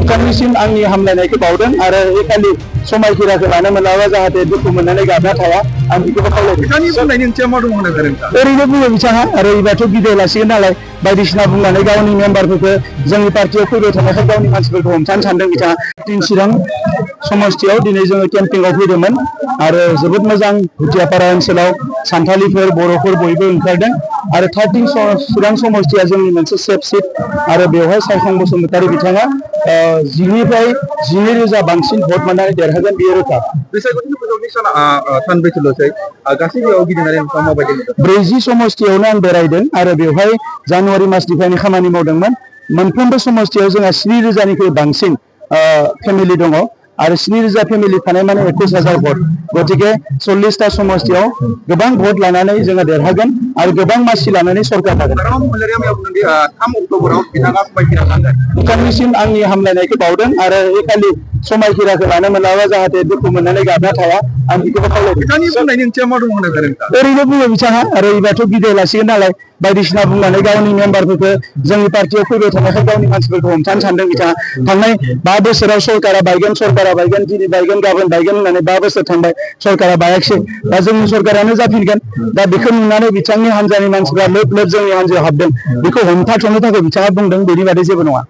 बिथांनिसिम आंनि हामलायनायखौ बावदों आरो एखालि समायखिराखौ लानो मोनाबा जाहाथे दुखु मोननानै गाबना थाया आं बेखौबो खावलायदों। बिथांनि बुंनायनि ओंथिया मा दं होनना सानो? ओरैनो बुङो बिथाङा आरो एबारथ' बिदाय लासिगोन नालाय बायदिसिना बुंनानै गावनि मेम्बारफोरखौ जोंनि पार्टियाव फैबाय थानायखाय गावनि मानसिफोरखौ हमथानो सानदों बिथाङा। चिरां समस्थियाव दिनै जोङो केम्पिंआव फैदोंमोन आरो जोबोद मोजां भुटियापारा ओनसोलाव सानथालिफोर बर'फोर बयबो ओंखारदों आरो 13 चिरां समस्थिया जोंनि मोनसे सेफ सिट आरो बेवहाय सायखं बसुमतारी बिथाङा 10,000 बांसिन भट मोननानै देरहागोन बेयो रोखा। बैसागुनि फोजोबनाय साना सानब्रैसोल'सै गासैबो गिदिंनानै नोंथाङा माबायदि मोनदों? 40 समस्थियावनो आं बेरायदों आरो बेवहाय जानुवारि मासनिफ्रायनो खामानि मावदोंमोन। मोनफ्रोमबो समस्थियाव जोंहा 7,000निख्रुइ बांसिन फेमिलि दङ आरो 7,000 फेमिलि थानाय माने 21,000 भट। गतिके 40टा समस्थियाव गोबां भट लानानै जोङो देरहागोन आरो गोबां मासि लानानै सरकार थागोन। 3 अक्ट'बराव बिथाङा समायखिरा थांगोन। बिथांनिसिम आंनि हामलायनायखौ बावदों आरो एखालि समायखिराखौ लानो मोनाबा जाहाथे दुखु मोननानै गाबना थाया आं बेखौबो खावलायदों। बिथांनि बुंनायनि ओंथिया मा दं होनना सानो? ओरैनो बुङो बिथाङा आरो एबारथ' बिदाय लासिगोन नालाय बायदिसिना बुंनानै गावनि मेम्बारफोरखौ जोंनि पार्टियाव फैबाय थानायखाय गावनि मानसिफोरखौ हमथानो सानदों बिथाङा। थांनाय 5 बोसोराव सरकारा बायगोन दिनै बायगोन गाबोन बायगोन होननानै 5 बोसोर थांबाय सरकारा बायाखिसै। दा जोंनि सरकारानो जाफिनगोन। दा बेखौ नुनानै बिथांनि हान्जानि मानसिफ्रा लोब लोब जोंनि हान्जायाव हाबदों। बेखौ हमथाथ'नो थाखाय बिथाङा बुंदों बेनि बादै जेबो नङा।